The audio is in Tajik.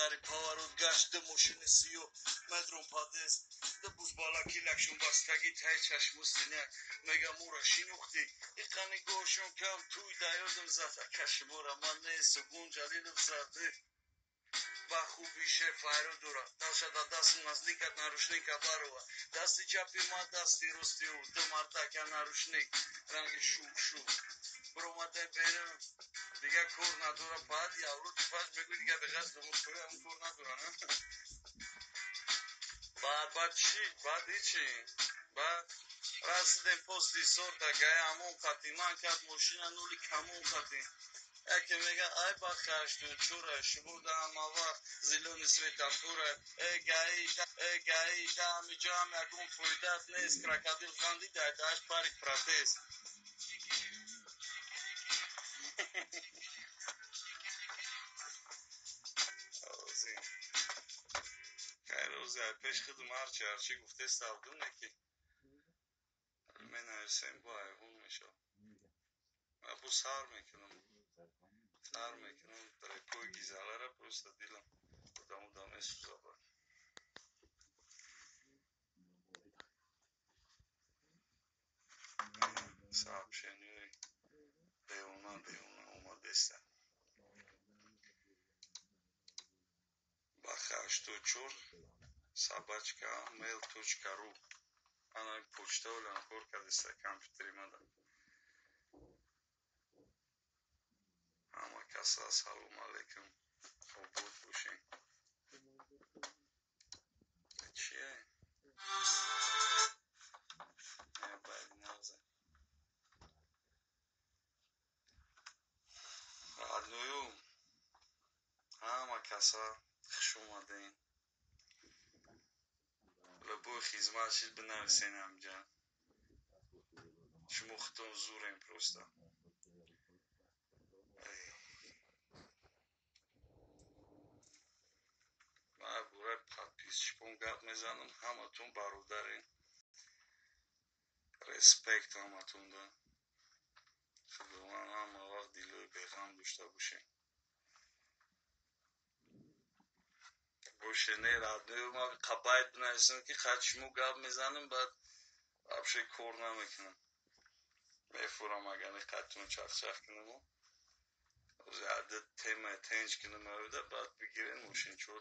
Сари поворот гашт, ду мошини сиёҳ, медром подъезд, ду бузбалаки лакшон бастагӣ таи чашму синяк. Мега, мора шинохтӣ? Иқа нигоҳшон кам, туй даёдам зад. Ака, шумора ман не, Сугун Ҷалилов зад. Ба хуби шеф файрод дорад, даша да дасту наздикат нарушника барова. Дасти чапи ма, дасти рости ӯ, ду мардака нарушник ранги шук-шук. Биромада берун, дига кор надора. Баъд явлоди паш мегӯй, дига беғаз домодкорӣ ҳамн кор надора. Баъд чӣ? Баъд ҳичи. Баъд расидем пости сорта, гая ҳамон қати ман кард мошина нули камон қати. Яке мега, ай бахи 84-а, шумо да ҳама вақт зелёный свет ам пура. Э гаи, э гаи, да ҳамиҷоам ягон фоидаат нест. Крокодил ханди, дааш парик протез. Хайрози ай пеш худум ҳарчи ҳарчи гуфтест, авдуне ки менависем, бо айвон мешавад. Бо сар мекунам, сар мекунам рэпои гизалара, просто дилам одам месӯзад. Сообщениҳои беона беона омадеста. Баха 84@mail.ru, ана почта олам кор кардеста компютери мада. Ҳама каса ассалому алайкум, обод бошем. Чие? Баъди нағза адною, ҳама каса хуш омадем. Любой хизмат шид, бинависен ҳамҷа. Шумо худтон зурем просто. Ман бораи подписчикон гап мезанам, ҳаматон бародарем. Респект ҳаматонда. Худованд ҳама вақт дилои беғам дошта бошем. Боше, не, родной, ма қабайт бинависам, ки қад шумо гап мезанам, баъд вообще кор намекунам. Мефурам, агар не қадтон чахчах кунаму. Ози адад тема тенҷ кунам, авда баъд бигирен мошинчо.